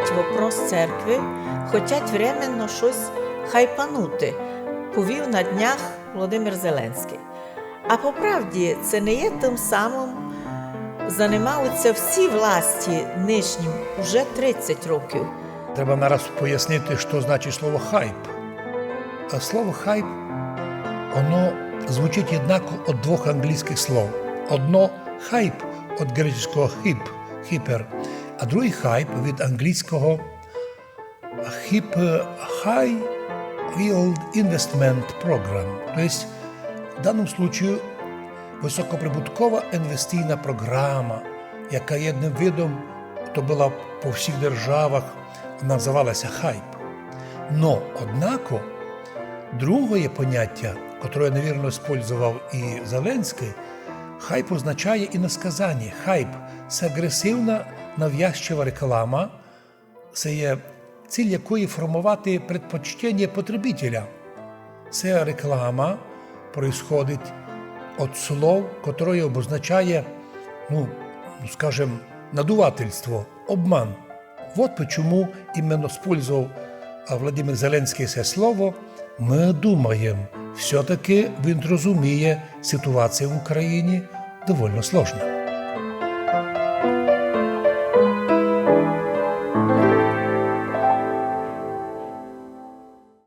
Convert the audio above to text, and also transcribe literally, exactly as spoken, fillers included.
Вопрос церкви хотять временно штось хайпанути, повів на днях Володимир Зеленськый. А по правді, се не є тым самым, занимавуть ся всі власті нынішнім уже тридцять років. Треба нараз пояснити, што значить слово хайп. А слово хайп, оно звучить єднако од двох англійскых слов. Одно хайп од греческого хип, хипер, а другый хайп від англійского хип, High Yield Investment Program. То єсть, в даному случаю высокоприбуткова інвестиційна програма, яка єдным видом, то была по всіх державах, называла ся хайп. Но, однако, другоє понятя, котре, навірно, использовав і Зеленськый, хайп означає іносказаня. Хайп — се агресивна, навязчива реклама, се є ціль якої формовати предпочтеня потребителя. Се реклама происходить од слов, котроє обозначає, ну, ну, скажем, надувательство, обман. Вот почему именно использовав, а, Владимир Зеленськый се слово. Мы думаєм, всьо-таки він розуміє, ситуація в Україні довольно сложна.